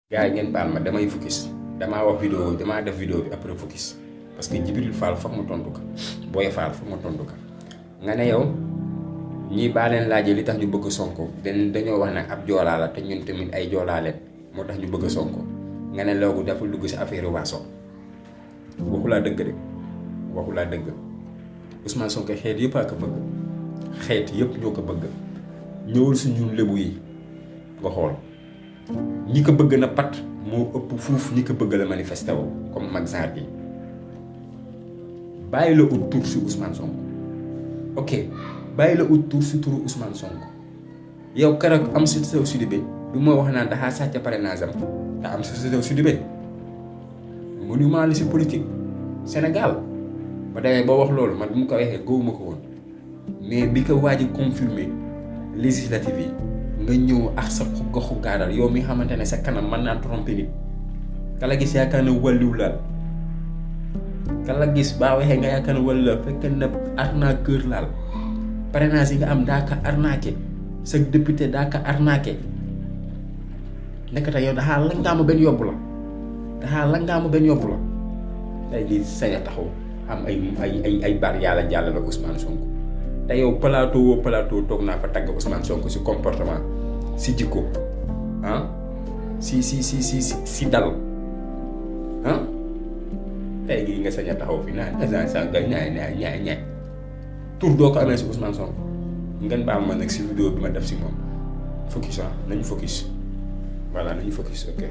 gars yi ngeen baal ma damay focus damaa wax vidéo damaa def vidéo bi après focus parce que Djibril Fall foog ma tontu ko Boy Fall foog ma tontu ko nga ne yow ñii baa leen laajee li tax ñu bëgg Sonko dañoo wax nag ab joolaa la te ñun tamit ay joolaa leen moo tax ñu bëgg Sonko nga ne loogu dafa dugg si affaire waaso waxulaa dëgg de waxulaa dëgg Ousmane Sonko xeet yëpp a ko bëgg xeet yëpp ñoo ko bëgg ñëwul si ñun lébu yi nga xool ñi ko bëgg na pat moo ëpp fuuf ñi ko bëgg la manifesté woo comme mag genre bi bàyyi la ut tur si Ousmane Sonko ok bàyyi la ut tur si turu Ousmane Sonko yow keroog am si sew Sidibé du ma wax naan daxaa sàcc parrainage am te am si sew Sidibé monument la si politique Sénégal ba demee ba wax loolu man bu mu ko waxee gëwuma ko woon mais bi ko waaj a confirmé législative yi nga ñëw ak sa goxu gaadal yow mi xamante ne sa kanam mën naa trompé nit kala gis yaakaar na wàlliw laal kala gis baa waxee nga yaakaar na wàlliw laal fekk na arnaqueur laal parrainage yi nga am daa ka arnaqué sa député daa ka arnaqué nekkata yow daxaa langaama benn yóbbu la tey di sañ a taxaw am ay bar yàlla jàll la Ousmane Sonko te yow plateau toog naa fa tagg Ousmane Sonko si comportement si jikko si dal tey gii nga sañ a taxaw fi naan agent sanga ñaay tur doo ko amee si Ousmane Sonko ngeen baal ma nag si vidéo bi ma def si moom focus nañu focus voilà nañu focus ok